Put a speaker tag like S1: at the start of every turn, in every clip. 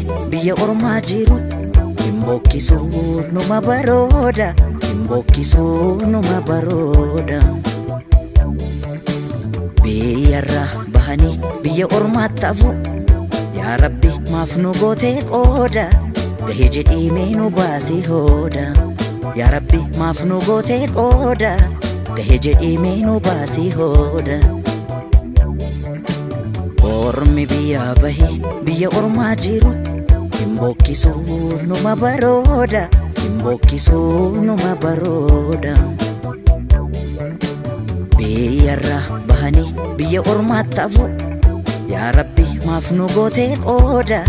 S1: bahee biyya ormaa jiru hin bokkisuu numa barooda, hin bokkisuu numa barooda. Biyyarraa bahanii biyya ormaatti hafu, yaa Rabbi maaf nu gootee qooda, gahee jedhii mee nu baasii hooda. Yaa Rabbi maaf nu gootee qooda, gahee jedhii mee nu baasii hooda. Ormi biyya bahee biyya ormaa jiru hin bokkisuu numa barooda, hin bokkisuu numa barooda. Biyyarraa bahanii biyya ormaatti hafu, yaa Rabbi maaf nu gootee qooda,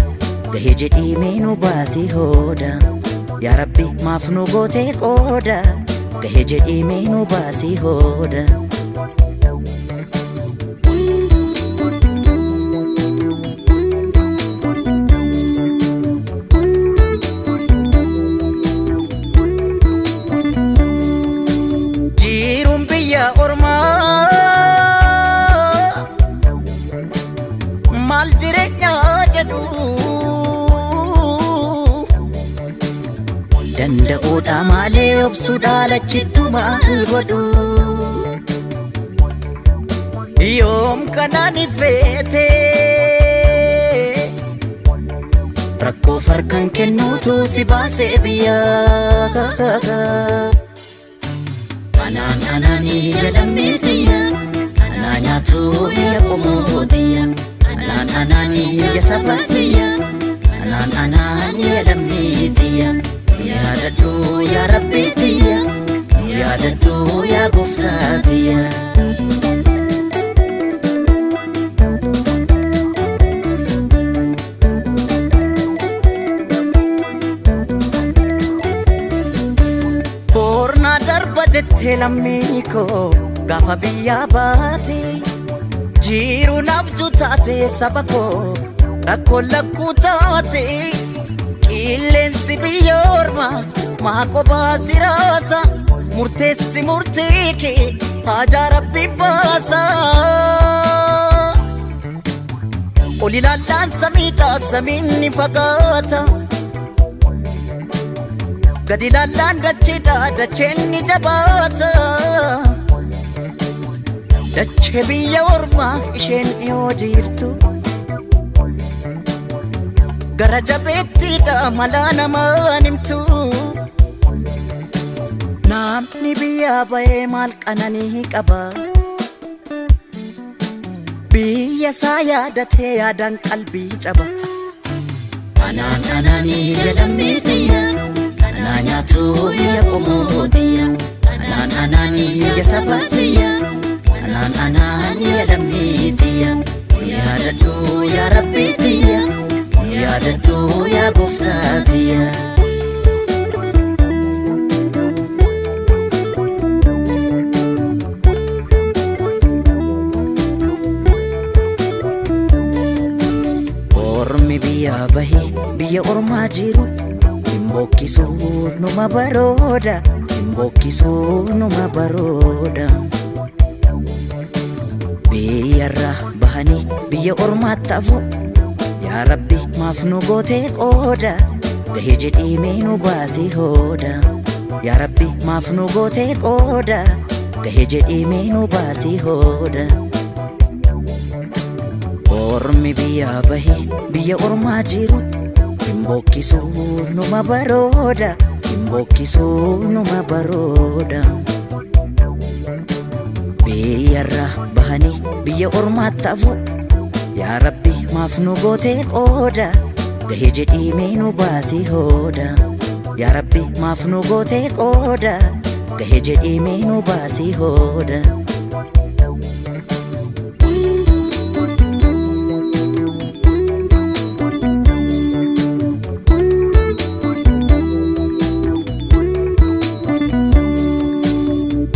S1: gahee jedhii mee nu baasii hooda. Yaa Rabbi maaf nu gootee qooda, gahee jedhii mee nu baasii hooda. Jiruun biyya ormaa maal jireenya jedhu, danda'uudha malee obsuudha lachittu maal godhu. Yoom kanaan ifeete rakkoo farkan kennuutu si baasee biyyaa. Anaan anaanii jedhamee tiyya, anaa nyaatu biyya qomoo tiyya. Anaan anaanii ya saba tiyya, anaan anaanii jedhamee tiyya. Yaadadhu yaa Rabbi tiyya, yaadadhu yaa gooftaa tiyya. Boornaa darba jettee lammii koo gaafa biyyaa baate, jiruun abjuu taate saba koo rakkoo lakkuu taate. Qilleensi biyya ormaa maa qophaa si raasa, murteessi murtee kee haajaa Rabbi baasa. Ol ilaallaan samiidha, samiin ni fagaata. Gadi ilaallaan dacheedha, dacheen ni jabaata. Dachee biyya ormaa isheen dhiyoo jirtu, gara jabeettiidha malaa namaan himtu. Namni biyya bahee maal qananii qaba? Biyya isaa yaadatee yaadaan qalbii caba. Anaan anaanii jedhamee tiyya, anaa nyaatu biyya qomoo tiyya. Anaan anaanii ya saba tiyya, anaan anaanii jedhamee tiyya. Yaadadhu yaa Rabbi tiyya, yaadadhu yaa gooftaa tiyya. Ormi biyya bahee biyya ormaa jiru hin bokkisuu numa barooda, hin bokkisuu numa barooda. Biyyarraa bahanii biyya ormaatti hafu, yaa Rabbi maaf nu gootee qooda, gahee jedhii mee nu baasii hooda. Yaa Rabbi maaf nu gootee qooda, gahee jedhii mee nu baasii hooda. Ormi biyya bahee biyya ormaa jiru hin bokkisuu numa barooda, hin bokkisuu numa barooda. Biyyarraa bahanii biyya ormaatti hafu, yaa Rabbi maaf nu gootee qooda, gahee jedhii mee nu baasii hooda. Yaa Rabbi maaf nu gootee qooda, gahee jedhii mee nu baasii hooda.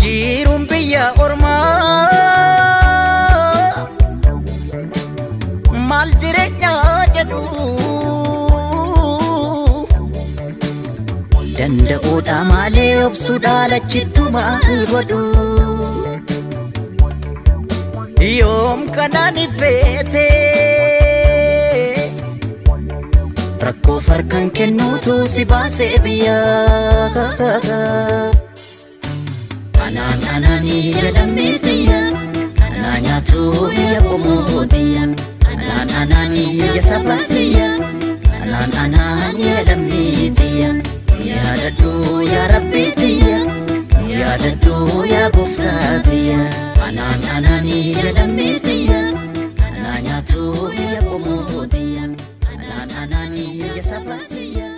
S1: Jiruun biyya ormaa maal jireenya jedhu, danda'uudha malee obsuudha lachittu maal godhu. Yoom kanaan ifeete Rakkoo farkan kennuutu si baasee biyyaa. Anaan anaanii jedhamee tiyya, anaa nyaatu biyya qomootiyya. Anaan anaanii biyya sabaatiyya, anaan anaan jedhamee tiyya. Yaadadhu yaa Rabbii tiyya, yaadadhu yaa gooftaa tiyya. Anaan anaanii jedhamee tiyya, anaa nyaatu biyya qomootiyya. Anaan anaanii biyya sabaatiyya.